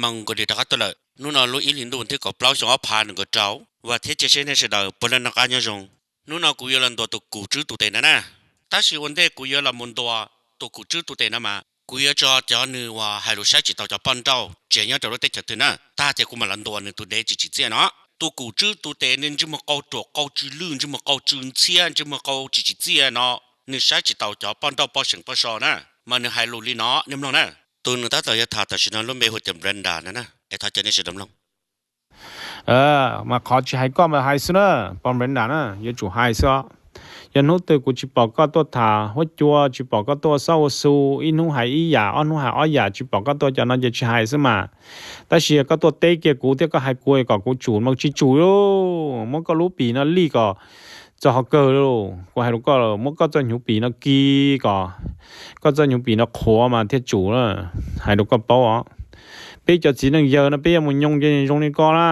Mongolia rov qab tuaj lawm. Hnub no lub ib hlis ntuj thib kaum plaub xyoo ob phav nees nkaum rau, vam thiab cia siab nej sawv daws puav leej noj qab nyob zoo. Hnub no kuv yuav los ntuas tus kum tswb tus tes no na, tab sis ua ntej kuv yuav los mus ntuas tus kum tswb tus tes no mas kuv yuav tso cov nws uas hais lus saib tsis taus cov poj nrauj tsev nyob rau lub teb chaws twg na, tag tias kuv mam los ntuas nws tus dev tsis tsim txiaj no. Tus kum tswb tus tes nws ntsej muag qau ruam qau tsw lwj ntsej muag qau tsw ntxhiab ntsej muag qau tsis tsim txiaj no, nws saib tsis taus cov poj nrauj poj seem poj so na, mas nws hais lus li no nej mloog na. Tus nws tab tom yuav tham tam sim no lub npe hu tias Brenda no na, es thov caw nej sawv daws mloog. Mas qhov tsis hais koj mas hais xwb na, poj Brenda na, yuav tsum hais xwb os. Yog hnub twg kuv tsis pom koj tuaj tham huab cua, tsis pom koj tuaj ua xab ua xu, ib hnub hais ib yam, ob hnub hais ob yam, tsis pom koj tuaj cov no ces tsis hais xwb mas. Tab sis yog koj tuaj teb kiag kuv thiab koj hais kuv kom kuv tsum mas tsis tsum lauj. Muab koj lub pim no lij kom txog qhov kawg lauj. Kuv hais rau koj, muab koj txoj hnyuv pim no kis kom koj txoj hnyuv pim no qhuav mas thiaj tsum na. Hais rau koj paub os, peb cov txiv neej yawg no peb yuav mus nyoo ces zoo li koj na.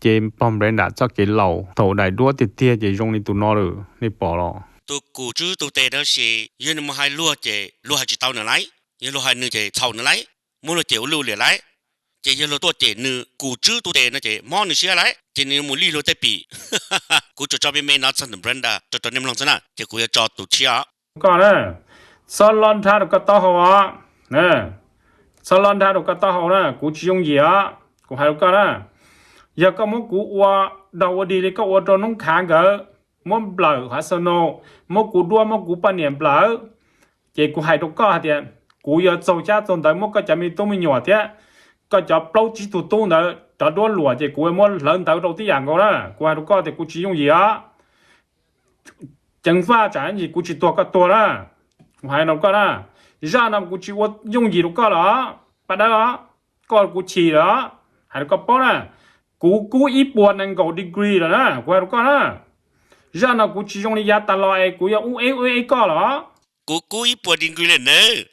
Ces pog Brenda txoj kev laus thaum daim duab tiag tiag ces zoo li tus no lawm, nej pom los? Tus kum tswb tus tes no ces yog nws mus hais luag ces luag hais tsis tau nws lauj, yog luag hais nws ces txhaum nws lauj, muab luag cem ua luj liam lauj. Ces yog luag tuaj cem nws kum tswb tus tes no ces mob nws siab lauj, ces nws mus lij luag tej pim. Kuv tsuas tso me me no txog ntawm Brenda rau rau nej mloog xwb na, ces kuv yuav tso tus tshiab os. Koj na, txhob lob nrhab rau koj taub hau os. Txhob lob nrhab rau koj taub hau na, kuv tsis yooj yim os, kuv hais rau koj na. Yog koj muab kuv ua daug ua dig li koj ua rau noob khav nkawd, muab nplawm hav xaus no, muab kuv duab muab kuv poj niam nplawm, ces kuv hais rau koj hais tias kuv yuav txaug xyab txaug ntawv muab koj cov me tub me nyuam thiab koj cov plaub tsib tug tub ntawd rov duab luam ces kuv yuav muab hlawv ntawv rau tib yam nkaus na. Kuv hais rau koj tias kuv tsis yooj yim os. Ceev faj tsam ib ntsis kuv tsis tuag koj tuag na. Kuv hais rau koj na, zaj no kuv tsis ua yooj yim rau koj los, paj dawb os, koj kuv chim lawm os. Hais rau koj paub na, kuv kub ib puas nees nkaum degree lawm na, kuv hais rau koj na. Zaj no kuv tsis zoo li yav tas los es kuv yuav ub eb ub eb koj los. Kuv kub ib puas degree lawm nawb.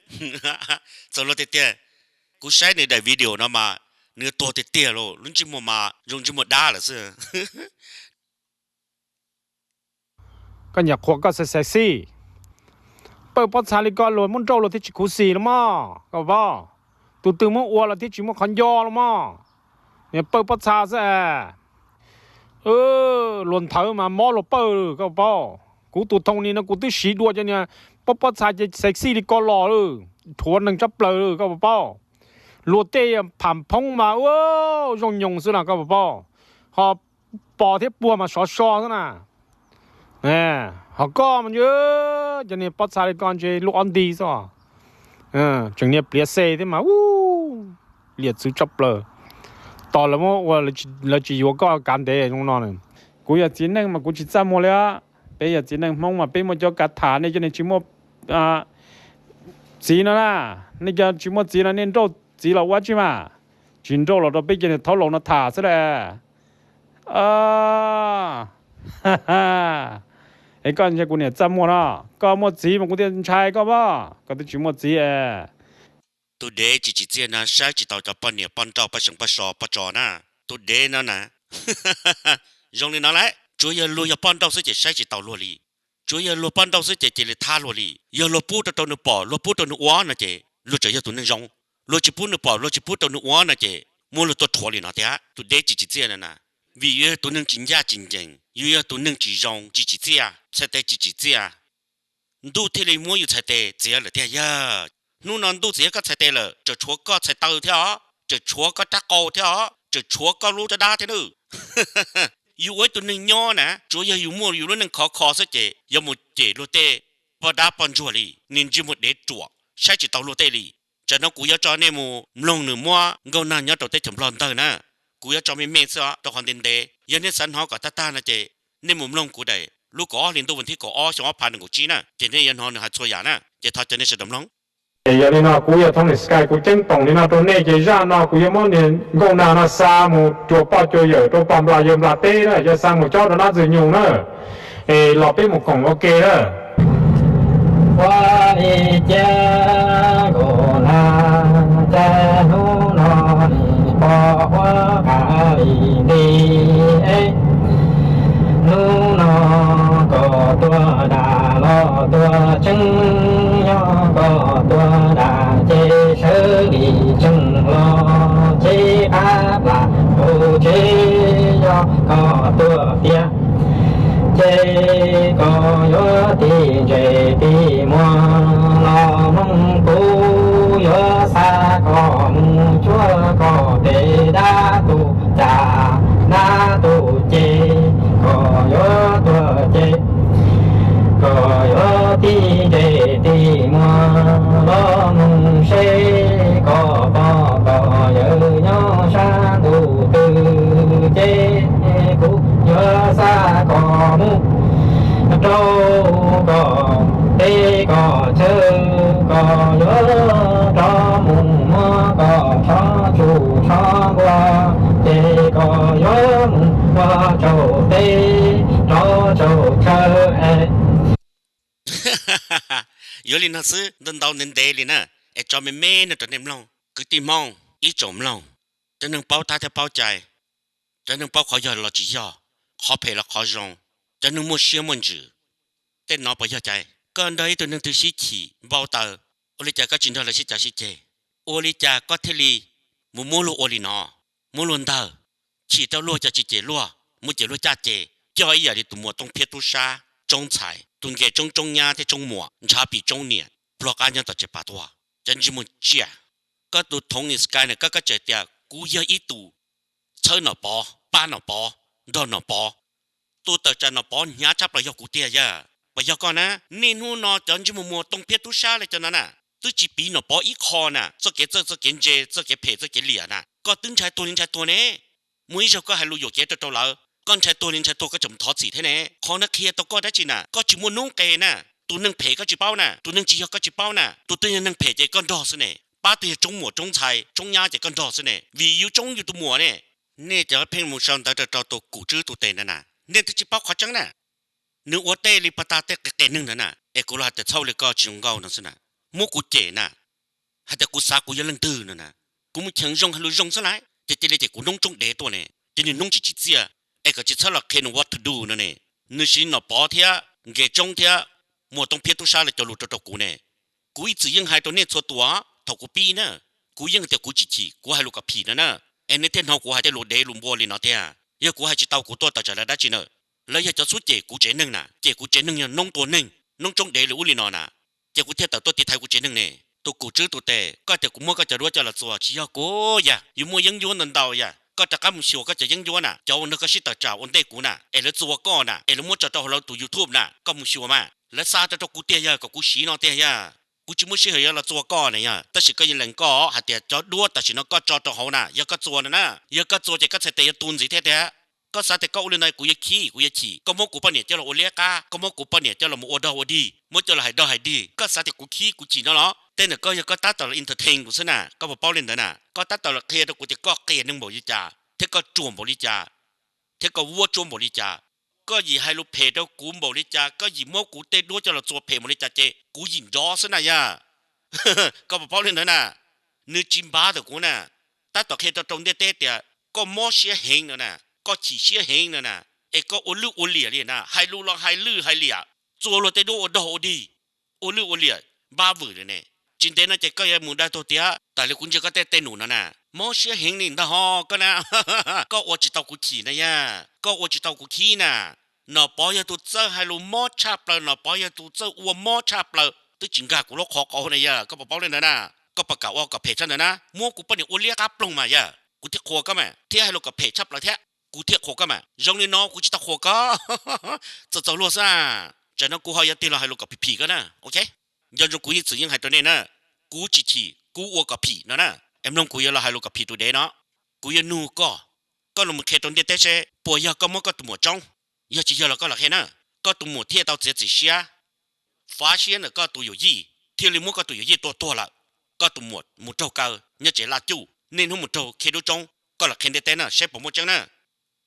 Txaus luag tiag tiag. Kuv saib nws daim video no mas nws tuag tiag tiag lauj, lub ntsej muag mas zoo ntsej muag dab lawm xwb. Koj nyiam qhuas koj sexy, pawj pob txha li koj luag muab nrauj luag thiaj tsis khuv xim los mog koj paub. Tus twg muab ua los thiaj tsis muaj qhov nco los mog. Niag pawj pob txha xwb es, luag nthawv mas mob luag pawj koj paub. Kuv tus thoo ni no kuv twb siv dua cov niag pob pob txha ces sexy li koj los, rhuav neeg tshaj plaws koj paub. Luag tej pham phoob mas ua zoo nyoos xwb na koj paub, ho pos thiab puag mas sov so xwb na. Ho koj mas, cov niag pob txha li koj ntshe luaj ob nti xwb, tseem niag pliav xe thiab mas, liam txwv tshaj plaws. Tos lawv muab ua, lawv tsis yuav koj kav ntev zoo no. Kuv yog txiv neej mas kuv tsis txaj muag li. Peb yog txiv neej Hmoob mas peb muaj cov kav tham, nej cov neeg tsis muaj txiv no na, nej cov tsis muaj txiv no nej nrauj txiv los ua tsi mas, tsis nrauj los rau peb cov niag thaub laus no tham xwb las. Es koj ntshai kuv niam txaj muag no, koj muaj txiv mas kuv thiaj ntshai koj mas, koj twb tsis muaj txiv es. Tus dev tsis tsim txiaj no saib tsis taus cov poj niam poj nrauj poj seem poj so poj tso na. Tus dev no na, zoo li no lawm, tsuav yog luag yog poj nrauj xwb ces saib tsis taus luag li. Tsuav yog luag poj nrauj xwb ces cia li thab luag li. Yog luag pub rau rau nws pom luag pub rau nws ua no ces luag tseem yog tus neeg zoo. Luag tsis pub nws pom luag tsis pub rau nws ua no ces muab luag tua rhuav li no tiag. Tus dev tsis tsim txiaj no na, vim yus yog tus neeg tsis ncaj tsis ncees, yus yog tus neeg tsis zoo tsis tsim txiaj, txhais tes tsis tsim txiaj, ntuj thiaj li muab yus txhais tes txiav lawm tiag yog. Hnub no ntuj txiav koj txhais tes lawm, tseem tshuav koj txhais taw thiab os, tseem tshuav koj rab qau thiab os, tseem tshuav koj lub rab dab thiab nawb. Yus ua ib tug neeg nyob na, tsuav yog yus muaj yus lub neej khov kho xwb ces yuav mus cem luag tej poj dab poj ntsuag li, niag ntsej muag dev ruam, saib tsis taus luag tej li. Tsam no kuv yuav tso nej mus mloog nws muab nkauj nag nyob rau teb chaws Nplog ntawg na. Kuv yuav tso me me xwb os, rau qhov ntev ntev, yog nej xav hnov kom tag tag no ces nej mus mloog kuv daim lub kaum ob hli ntuj vas thib kaum ob xyoo ob phav nees nkaum tsib na, ces nej yuav hnov nws hais txhua yam na, ces thov caw nej sawv daws mloog. Ces yog li no kuv yog Tony Sky kuv ceeb toom li no rau nej, ces zaj no kuv yuav muab niag nkauj nag no xa mus cuag poj cuag yawm rau pog nplas yawg nplas teb na, yuav xa mus cob rau nab ntxwg nyoog na. Es los peb mus koom ua ke na. Ua li cas nkauj nag cas hnub no nim pom huab qas li nti, hnub no koj tuaj dag los tuaj tseeb, yog koj tuaj dag ces sawv li tseeb los. koj tuaj tiag, ces koj yuav tig ntses tig muag los mloog, kuv yuav xa koj mus cuag koj pem dab tus cas dab tus ces, koj yuav tuag ces, koj yuav tig ntses tig muag los mloog seb koj pog koj yawg nyob sab ntuj twg ces, kuv yuav xa koj mus rau koj teb koj chaw, koj yuav rov mus muab koj tsov tsuj tsov npua, ces koj yuav mus ua tsaug teb rov tsaug chaw es. Yuav li no xwb, ntau ntau ntev ntev li na, es tso me me no rau nej mloog. Kwv tij Hmoob ib tsoom mloog, cov neeg paub tab thiab paub cai, cov neeg paub qhov yog los tsis yog, qhov phem los qhov zoo, cov neeg muaj siab muaj ntsws, tej no puas yog cai? Koj nrog ib tug neeg twg sib chim npau taws, ua li cas koj tsis nrog lawv sib cav sib ceg? Ua li cas koj thiaj li mus muab luag ua li no, muab luag ntawg, chim rau luag cov tsis cem luag, muab cem luag caj ces, coj ib yam li tus muam tooj phiab tub sab, tsoob ntxhais, tus nce tsoob tsoob nyab thiab tsoob muam ntshav pim tsoob niam, pluag qab nyob tom tsev pas tuag. Cov ntsej muag tsiaj, koj tus thoov ni sky na, koj koj tseem tias kuv yog ib tus txhawb Nom Pov, pab Nom Pov, nrog Nom Pov, tus tawm tsam Nom Pov hnyav tshaj plaws yog kuv tiag yog? Puas yog koj na? Niaj hnub no cov ntsej muag muag tooj phiab tub sab li cov no na, twb tsis piv Nom Pov ib qho na, txoj kev txawj, txoj kev ntse, txoj kev phem, txoj kev liam na, koj twb ntshai tuag li ntshai tuag ne. Muaj ib zaug koj hais lus yuam kev rau rau lawv, koj ntshai tuag li ntshai tuag, koj tseem thov txim thiab ne. Qhov no qhia tau koj dab tsi na? Koj tsis muaj noob qes na. Tus neeg phem koj tsis paub na, tus neeg tsis yog koj tsis paub na, tus twg yog neeg phem ces koj nrog xwb ne, pab twg yog tsoob muam tsoob ntxhais tsoob nyab ces koj nrog xwb ne, vim yus tsoob yus tus muam ne. Nej cov pheej mus sau ntawv rau rau tus kum tswb tus tes ntawd na, nej twb tsis paub qhov tseeb na. Nws ua tej li pas tag tej qias qias neeg ntawd na, es kuv los hais tias txhob li koj tsis zoo nkauj no xwb na, muab kuv cem na, hais tias kuv xav kuv yog leej twg no na. Kuv mus cheem zoo hais lus zoo xwb lauj, ces cia li ces kuv noob tsoob dev tuaj ne, ces nws noob tsis tsim txiaj, es kom tsis txhob los qhia nws what to do no ne. Nws siv Nom Pov thiab nkees tsoob thiab muam tooj phiab tub sab lawv cov lus rau rau kuv ne. Kuv ib txwm yeej hais rau nej txhua tus thaum kuv pib na, kuv yeej tias kuv tsis chim, kuv hais lus kom phim no na, es nej thiaj hnov kuv hais tej lus dev lus npua li no tiag. Yog kuv hais tsis tau kuv tuaj tawm tsam lawv dab tsi na? Lawv yog cov xub cem kuv tsev neeg na, cem kuv tsev neeg yog noob tua neeg, noob tsoob dev li ub li no na, ces kuv thiaj tawm tuaj tiv thaiv kuv tsev neeg ne. Tus kum tswb tus tes, koj tias kuv muab koj cov duab coj los txuas, tsis yog kuv yog, yus muaj yeeb ncuab ntau ntau yog, koj rov qab mus xyuas koj cov yeeb ncuab na, cov uas nrog koj sib tawm tsam ua ntej kuv na, es lawv txuas koj na, es lawv muab tso rau hauv lawv tus YouTube na, koj mus xyuas mas, lawv xa rau rau kuv tiag yog kom kuv siv no tiag yog. Kuv tsis muaj sij hawm yuav los txuas koj na yog, tab sis koj yeej lees koj hais tias cov duab tam sim no koj tso rau hauv na yog koj txuas no na, yog koj txuas ces koj txhais tes yuav tu ntxiv thiab tiag. Koj xav tias koj ua li no kuv yuav khib kuv yuav chim, koj muab kuv poj niam coj los ua liab qab, koj muab kuv poj niam coj los ua dog ua dig, muab coj los hais dog hais dig, koj xav tias kuv khib kuv chim no los? Tej ntawd koj yog koj tab tom los entertain kuv xwb na, koj puas paub li ntawd na? Koj tab tom los qhia rau kuv tias koj qias neeg npaum li cas thiab koj ruam npaum li cas, thiab koj vuab tsuab npaum li cas. Koj yim hais lus phem rau kuv npaum li cas, koj yim muab kuv tej duab coj los txuas phem npaum li cas ces kuv yim nrov xwb na yog. Koj puas paub li ntawd na? Nws tsis npab ntawm kuv na, tab tom qhia rau rau ntiaj teb tias koj mob siab heev no na, koj chim siab heev no na, es koj ua lwj ua liam li na, hais lus los hais lwj hais liam, txuas luag tej duab ua dog ua dig, ua lwj ua liam, npab vwm li ne. Tsis ntev no ces koj yuav mus dag tuag tiag, tam li kuv ntsia koj tej tej num no na, mob siab heev li ntag ho koj na. Koj ua tsis tau kuv chim na yog, koj ua tsis tau kuv khib na. Nom Pov yog tus txawj hais lus mob tshaj plaws, Nom Pov yog tus txawj ua mob tshaj plaws, twb tsis nkag kuv lub qhov quav na yog, koj puas paub li ntawd na? Koj puas kam ua kom phem tshaj ntawd na? Muab kuv poj niam ua liab qab ploog mas yog, kuv thiaj qhuas koj mas, thiab hais lus kom phem tshaj plaws thiab, kuv thiaj qhuas koj mas. Zoo li no kuv tsis tau qhuas koj. Txaus txaus luag xwb. Tsam no kuv ho yuav tig los hais lus kom phim phim koj na, ok? Nco ntsoov kuv ib txwm yeej hais rau nej na, kuv tsis chim, kuv ua kom phim no na. Es mloog kuv yuav los hais lus kom phim tus dev no. Kuv yuav nug koj, koj los mus qhia rau ntiaj teb seb puas yog koj muab koj tus muam tsoob. Yog tsis yog los koj los qhia na, koj tus muam thiaj tau txiav txim siab, fav siab ntawm koj tus yawm yij, thiaj li muab koj tus yawm yij tua tuag lawm. Koj tus muam mus raug kaw nyob tsev laj cuj, niaj hnub mus raug khiav dub tsoob, koj los qhia ntiaj teb na seb puas muaj tseeb na.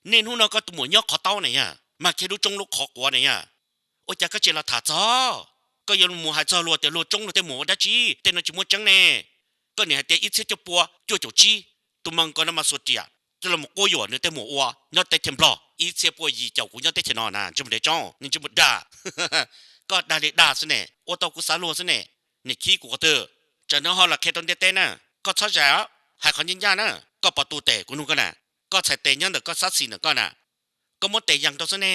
Niaj hnub no koj tus muam nyob qhov taub na yog, mas khiav dub tsoob lub qhov quav na yog. Ua cas koj tsis los tham txog? Koj yuav mus hais txog luag tias luag tsoob luag tej muam ua dab tsi, tej no tsis muaj tseeb ne. Koj niam hais tias ib txhiab cuaj pua cuaj caum tsib, tus mas ko no mas xuas riam coj los quab yuam nws tej muam ua nyob teb chaws Nplog, ib txhiab pua yim caum kuv nyob teb chaws no na, ntsej muag dev tsoob, ntsej muag dag. Koj dag li dag xwb ne, ua tau kuv xav luag xwb ne. Niam khib kuv qhov twg? Tsam no ho los qhia rau ntiaj teb na, koj txhob zais os, hais qhov ncaj ncaj na. Koj pom tu tes kuv nug koj na, koj txhais tes nyob ntawm koj xab xis ntawm koj na, koj muab tes yees rau xwb ne.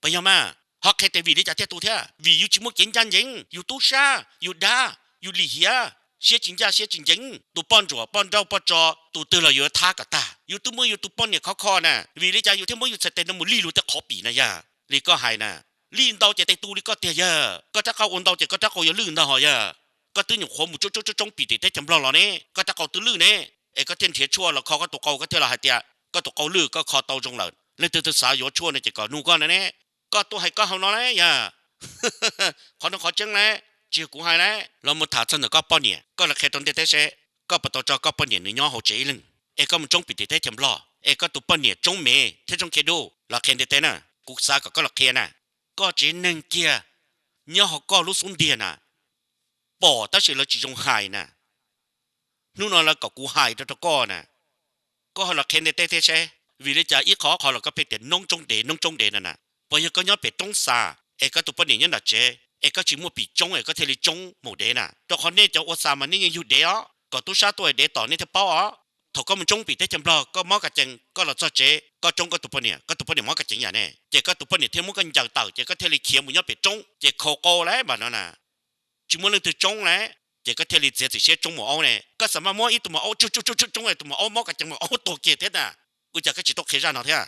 Puas yog mas? Ho qhia tias vim li cas thiaj tu thiab? Vim yus tsis muaj kev ncaj ncees, yus tub sab, yus dav, yus lim hiam, siab tsis ncaj siab tsis ncees. Tus poj ntsuam poj nrauj poj tso, tus twg los yuav thab kom tag. Yus twb muab yus tus poj niam khov kho na, vim li cas yus thiaj muab yus txhais tes no mus lij luag tej qhov pim na yog? Li koj hais na, lij ntau ces tes tu li koj tiag yog? Koj rov qab ua ntau ces koj rov qab yuav lwj ntag ho yog? Koj twb nyuam qhuav mus tsoob tsoob tsoob pim tim teb chaws Nplog los ne, koj rov qab twb lwj ne, es koj thiaj nrhiav tshuaj los kho koj tus qau, koj thiaj los hais tias koj tus qau lwj, koj kho tau zoo lawm. Leej twg twg xav yuav tshuaj no ces kom nug koj no ne. Koj tuaj hais koj hauv no na yog? Qhov no qhov tseeb na, tsis yog kuv hais na. Los mus tham txog ntawm koj poj niam, koj los qhia rau ntiaj teb seb koj puas tau tso koj poj niam nws nyob hauv tsev ib leeg, es koj mus tsoob pim tim teb chaws Nplog, es koj tus poj niam tsoob me thiab tsoob khiav dub, los qhia ntiaj teb na. Kuv xav kom koj los qhia na. Koj tsev neeg kiag, nyob hauv koj lub xub ntiag na, pom tab sis lawv tsis zoo hais na. Hnub no lawv kom kuv hais rau rau koj na, koj ho los qhia ntiaj teb thiab seb vim li cas ib qho qho los koj pheej tias noob tsoob dev noob tsoob dev no na. Puas yog koj nyob pem roob xa, es koj tus poj niam nyob nram tsev, es koj tsis muaj pim tsoob es koj thiaj li tsoob mus dev na? Rau qhov nej cov ua xa mas nej yeej yug dev os, kom tub sab tuaj dev tom nej thiaj paub os. Thaum koj mus tsoob pim teb chaws Nplog, koj mob kas cees, koj los txog tsev koj tsoob koj tus poj niam, koj tus poj niam mob kas cees yam ne, ces koj tus poj niam thiaj muab koj ncaws tawm ces koj thiaj li khiav mus nyob pem roob ces khaus qau lawm mas no na. Tsis muaj leej twg tsoob lawm, ces koj thiaj li txiav txim siab tsoob maum aub ne. Koj xav mas muab ib tug maum aub tsoob tsoob tsoob tsoob es tus maum aub mob kas cees maum aub tuag kiag thiab na. Ua cas koj tsis tau qhia zaj no thiab?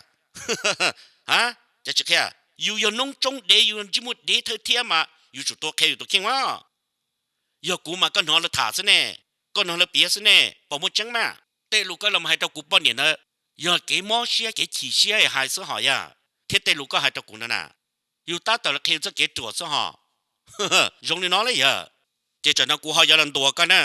Ha, cas tsis qhia? Yus yog noob tsoob dev, yus ntsej muag dev thawj thiab mas yus tsum tau qhia yus tus kheej mas. Yog kuv mas koj hnov lawv tham xwb ne, koj hnov lawv piav xwb ne, puas muaj tseeb mas? Tej lus koj los hais rau kuv poj niam ntawd, yog kev mob siab kev chim siab hais xwb hos yog, thiab tej lus koj hais rau kuv no na, yus tab tom los qhia txoj kev ruam xwb hos. Zoo li no li yog. Ces tsam no kuv ho yuav los ntuas koj na,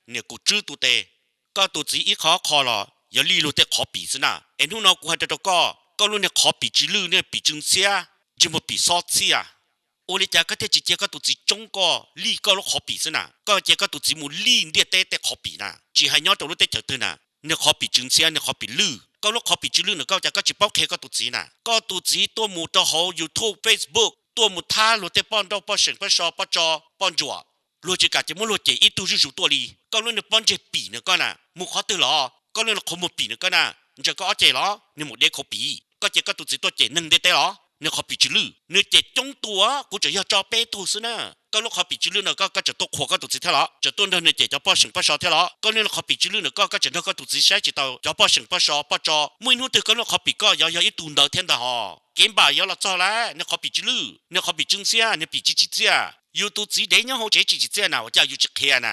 niam kuv tswb tu tes. Koj tus txiv ib qho qho los yog lij luag tej qhov pim xwb na. Es hnub no kuv hais rau rau koj, koj lub niag qhov pim tsw lwj, niag pim tsw ntxhiab, ntsej muag pim xob txhiaj. Ua li cas koj thiaj tsis cia koj tus txiv tsoob koj lij koj lub qhov pim xwb na? Koj cia koj tus txiv mus lij ntiaj teb tej qhov pim na, tsis hais nyob rau lub teb chaws twg na. Niag qhov pim tsw ntxhiab, niag qhov pim lwj, koj lub qhov pim tsw lwj no koj ua cas koj tsis paub qhia koj tus txiv na? Koj tus txiv tuaj mus rau hauv YouTube, Facebook, tuaj mus thab luag tej poj nrauj poj seem poj so poj tso poj ntsuam, luag tsis kam ces muab luag cem ib tug zuj zus tuaj li. Koj lub niag pob ntseg pim no koj na, mus qhov twg los koj lub niag qhov muag pim no koj na, ntsaws koj ob ceg los niag mus dev qhov pim. Koj cia koj tus txiv tuaj cem neeg ntiaj teb los niag qhov pim tsw lwj, nws cem coob tus, kuv tseem yog tso peb tug xwb na. Koj lub qhov pim tsw lwj no koj, koj tseem tuaj qhuas koj tus txiv thiab los, tseem tuaj nrog nws cem cov poj seem poj so thiab los? Koj lub niag qhov pim tsw lwj no koj, koj tseem nrog koj tus txiv saib tsis taus cov poj seem poj so poj tso. Muaj ib hnub twg koj lub qhov pim koj yuav yog ib tug ntawd thiab ntag hos. Kev npam yuav los txog lawm, niag qhov pim tsw lwj, niag qhov pim tsw ntxhiab, niag pim tsis tsim txiaj. Yus tus txiv dev nyob hauv tsev tsis tsim txiaj na ua cas yus tsis qhia na?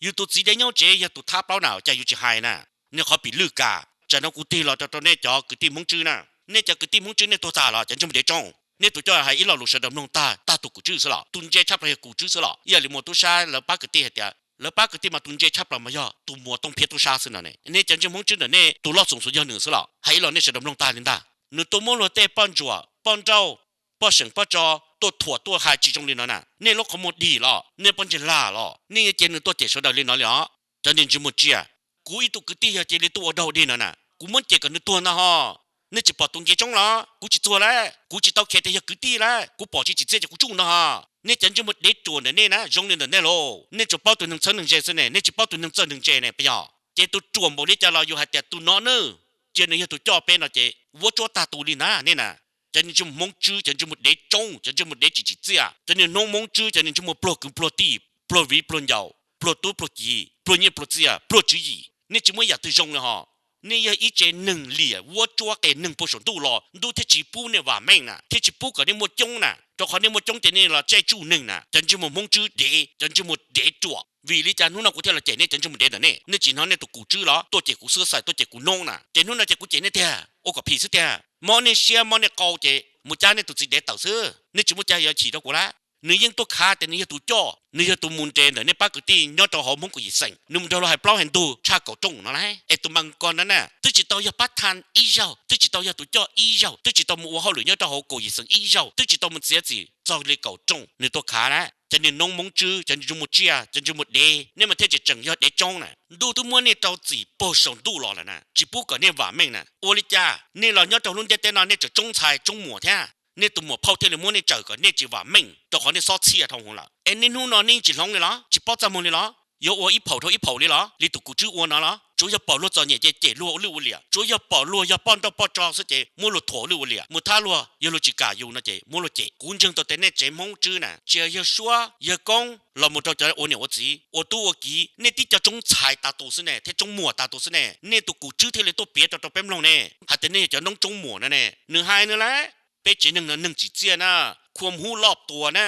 Yus tus txiv dev nyob hauv tsev yog tus thab plaub na ua cas yus tsis hais na? Niag qhov pim lwj kam. Tsam no kuv tig los rau rau nej cov kwv tij Hmoob Tswb na, nej cov kwv tij Hmoob Tswb nej tuag tag los cov ntsej muag dev tsoob, nej tus coj hais ib lo lus sawv daws mloog tag, tag tus kuv tswb xwb los, tus ntse tshaj plaws yog kuv tswb xwb los. Ib yam li muas tub sab lawv pab kwv tij hais tias, lawv pab kwv tij mas tus ntse tshaj plaws mas yog tus muas Tooj Phiab tub sab xwb no ne. Nej cov ntsej Hmoob Tswb ntawm nej tus loj xoom xwb yog nws xwb los, hais ib lo nej sawv daws mloog tag li ntag. Nws tuaj muab luag tej poj ntsuam poj nrauj poj seem poj tso tuaj thuam tuaj hais tsis zoo li no na, nej lub qhov muag dig los, nej pob ntseg lag los, nej yuav cia nws tuaj cem sawv daws li no li os? Cov niag ntsej muag tsiaj, kuv ib tug kwv tij yog cia li tuaj ua dog dig no na, kuv muab cem kom nws tuag ntag hos. Nej tsis pom tus nce tsoob los? Kuv tsis txuag lawm, kuv tsis tau khiav tias yog kwv tij lawm, kuv pom tsis tsim txiaj ces kuv tsuj ntag hos. Nej cov ntsej muag dev ruam ntawm nej na, zoo li ntawm nej los, nej tsuas paub tus neeg txheeb neeg ze xwb ne, nej tsis paub tus neeg txawj neeg ntse ne puas yog? Ces tus ruam npaum li cas los yus hais tias tus no nawb, cia nws yog tus coj peb no ces vuab tsuab tag tus li ntag nej na. Cov niag ntsej muag Hmoob Tswb, cov ntsej muag dev tsoob, cov ntsej muag dev tsis tsim txiaj, cov niag noob Hmoob Tswb, cov niag ntsej muag pluag kwv pluag tij, pluag viv pluag ncaus, pluag tub pluag kiv, pluag nyiaj pluag txiaj, pluag tswv yim, nej tsis muaj yam twg zoo li hos. Nej yog ib tse neeg liam vuab tsuab qia neeg puag saum ntuj los ntuj thiaj tsis pub nej vam meej na, thiaj tsis pub kom nej muaj coob na, rau qhov nej muaj coob ces nej los caij tsuj neeg na. Cov ntsej muag Hmoob Tswb dev, cov ntsej muag dev ruam, vim li cas hnub no kuv thiaj los cem nej cov ntsej muag dev ntawm nej? Nej tsis hnov nej tus kuv tswb los tuaj cem kuv xwb xais, tuaj cem kuv noob na, ces hnub no ces kuv cem nej tiag, ua kom phim xwb tiag. Mob nej siab mob nej qau ces mus cab nej tus txiv dev tawm xwb, nej tsis muaj cai yuav chim rau kuv lawm. Nws yeej tuaj khav tias nws yog tus coj, nws yog tus mus nres ntawm nej pab kwv tij nyob rau hauv Hmoob kaum yim xeem, nws mus nrog luag hais plaub hais ntug tshaj kaum rooj no lauj. Es tus Mas Kos no na twb tsis tau yog pab tha ib zaug, twb tsis tau yog tus coj ib zaug, twb tsis tau mus ua hauj lwm nyob rau hauv kaum yim xeem ib zaug, twb tsis tau mus txiav txim txog li kaum rooj, nws tuaj khav na. Cov niag noob Hmoob Tswb, cov ntsej muag tsiaj, cov ntsej muag dev, nej mas thiaj tseem yog dev tsoob na. Ntuj twb muab nej rau txim puag saum ntuj los lawm na, tsis pub kom nej vam meej na. Ua li cas nej los nyob rau lub ntiaj teb no nej tseem tsoob ntxhais tsoob muam thiab? Nej tus muam phauj thiaj li muab nej tsawm kom nej tsis vam meej, rau qhov nej xob txhiaj dhau hwv lawm. Es niaj hnub no nej yeej tsis hloov li los? Tsis paub txaj muag li los? Yuav ua ib phaum dhau ib phaum li los li tus kuv tswb ua no los? Tsuav yog pom luag txom nyem ces cem luag ua lwj ua liam, tsuav yog pom luag yog poj nrauj poj tso xwb ces muab luag thuam ua lwj ua liam, mus thab luag, yog luag tsis kam yus no ces muab luag cem. Kuv ntseeg tau tias nej tsev Hmoob Tswb na, tsis yog Suab yawg Koob los mus rau cov ua niam ua txiv ua tub ua kiv, nej tib co tsoob ntxhais tas tus xwb ne thiab tsoob muam tas tus xwb ne, nej tus Kum Tswb thiaj li tuaj piav rau rau peb mloog ne hais tias nej yog cov noob tsoob muam no ne. Nws hais nws lawm, peb tsev neeg no neeg tsim txiaj na, khuam hub loj tuas na,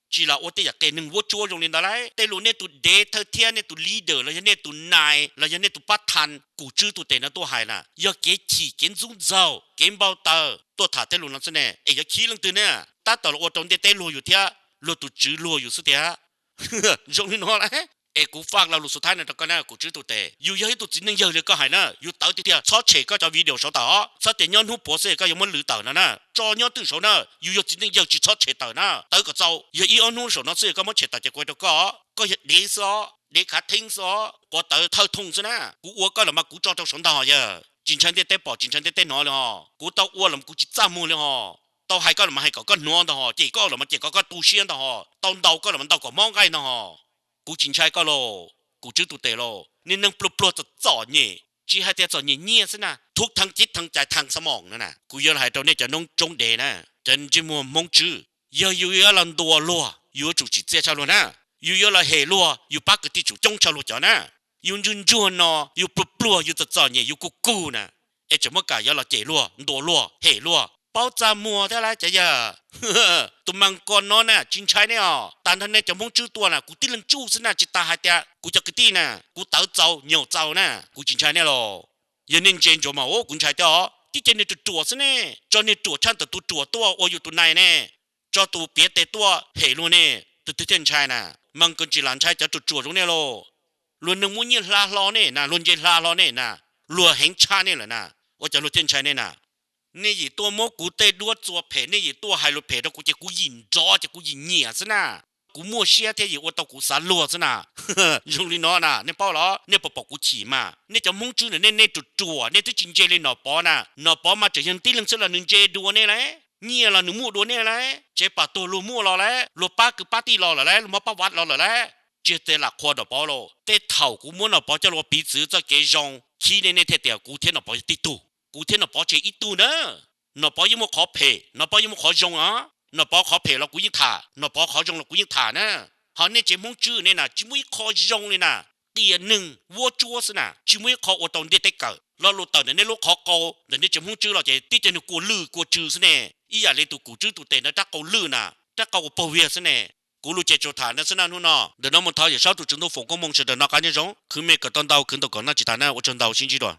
tsis los ua tej yam qias neeg vuab tsuab zoo li ntawd lauj. Tej lus nej tus dev thawj thiab nej tus leader los yog nej tus nais los yog nej tus pab thas Kum Tswb tus tes no tuaj hais na, yog kev chim kev ntxub ntxaug kev npau taws tuaj tham tej lus no xwb ne, es yuav khib leej twg ne? Tab tom los ua rau ntiaj teb luag yus thiab luag tus tswv luag yus xwb tiag. Zoo li no lauj. Es kuv faj lo lus xub thawj no rau koj na Kum Tswb tus tes, yus yog ib tug txiv neej yawg li koj hais na, yus tawv tiag tiag, txhob tshem koj cov video saud tawm os, txhob tias nyob hnub puav xwb koj yuav muab lwv tawm no na, tso nyob twj saud na, yus yog txiv neej yawg tsis txhob tshem tawm na, tawv kom txaus, yog ib ob hnub saum no xwb koj muab tshem tawm ces kuv hais rau koj, koj yog dev xwb os, dev khav theeb xwb os, quav tawv thawj thooj xwb na, kuv ua koj los mas kuv tso rau saud ntag hos yawg, tsis ntshai ntiaj teb pom tsis ntshai ntiaj teb hnov li hos, kuv tau ua los mas kuv tsis txaj muag li hos, tau hais koj los mas hais kom koj hnov ntag hos, cem koj los mas cem kom koj tu siab ntag hos, tau ntaus koj los mas ntaus kom mob nqaij ntag hos. Kuv tsis ntshai koj lauj, Kum Tswb tus tes lauj, niag neeg pluag pluag txom txom nyem, tsis hais tias txom nyem nyiaj xwb na, thuv theev cev theev cais theev xa moos no na, kuv yuav los hais rau nej cov noob tsoob dev na, cov ntsej muag Hmoob Tswb, yog yus yuav los ntuas luag yus yuav tsum tsim txiaj tshaj luag na, yus yuav los hem luag yus pab kwv tij tsum coob tshaj luag cov na, yus ntsuag ntsuag no yus pluag pluag yus txom txom nyem yus kug kug na, es tseem muab kam yuav los cem luag ntuas luag hem luag, paub txaj muag thiab lauj cov yawg. Tus mas ko no na tsis ntshai nej os, tas nrho nej cov Hmoob Tswb tuaj na kuv tib leeg tsuj xwb na, tsis tas hais tias kuv cov kwv tij na, kuv tawv txaus nyaum txaus na, kuv tsis ntshai nej los. Yog nej ntse ntsuav mas ua kuv ntshai thiab os, tib co niag ruam ruam xwb ne, tso niag ruam tshaj ntawm tus ruam tuaj ua yus tus nais ne, tso tus piav tes tuaj hem luag ne, tus twg thiaj ntshai na? Mas kawg tsis lam ntshai cov ruam ruam zoo nej lauj. Luag neeg muaj nyiaj hla hlo nej na, luag ntse hla hlo nej na, luag heev tshaj nej lawm na, ua cas luag thiaj ntshai nej na? Nej yim tuaj muab kuv tej duab txua phem, nej yim tuaj hais lus phem rau kuv ces kuv yim nrov ces kuv yim nyiam xwb na. Kuv muaj siab thiab yim ua tau kuv xav luag xwb na. Zoo li no na, nej paub los? Nej puas pom kuv chim mas? Nej cov Hmoob Tswb na, nej nej ruam ruam, nej twb tsis ntse li Nom Pov na. Nom Pov mas tseem yog tib leeg xwb los nws ntse dua nej lauj, nyiaj los nws muaj dua nej lauj, tsev pam tuag luag muaj los lauj, luag pab kwv pab tij los lawm lauj, luag muab pab vav los lawm lauj. Tsis tias lam qhuas Nom Pov lauj, tej thaum kuv muab Nom Pov coj los ua piv txwv txoj kev zoo khib nej, nej thiaj tias kuv thiab Nom Pov yog tib tug. Kuv thiab Nom Pov tsis yog ib tug na. Nom Pov yeej muaj qhov phem, Nom Pov yeej muaj qhov zoo os. Nom Pov qhov phem los kuv yeej tham, Nom Pov qhov zoo los kuv yeej tham na. Ho nej tsev Hmoob Tswb nej na tsis muaj ib qho zoo li na, qias neeg vuab tsuab xwb na, tsis muaj ib qho ua rau ntiaj teb kawm. Lo lus tawm ntawm nej lub qhov qau ntawm nej tsev Hmoob Tswb los ces tib co neeg kua lwj kua tsw xwb ne. Ib yam li tus Kum Tswb tus tes ntawd rab qau lwj na, rab qau ua paug viag xwb ne. Kuv lus ces tsuas tham no xwb na hnub no, ntawm no mus thov Yawm Saub tus Tswv Ntuj foom koob moo sawv daws noj qab nyob zoo, khwv me kom tau ntau, khwv ntau kom noj tsis tas na, ua tsaug ntau, sib ntsib dua.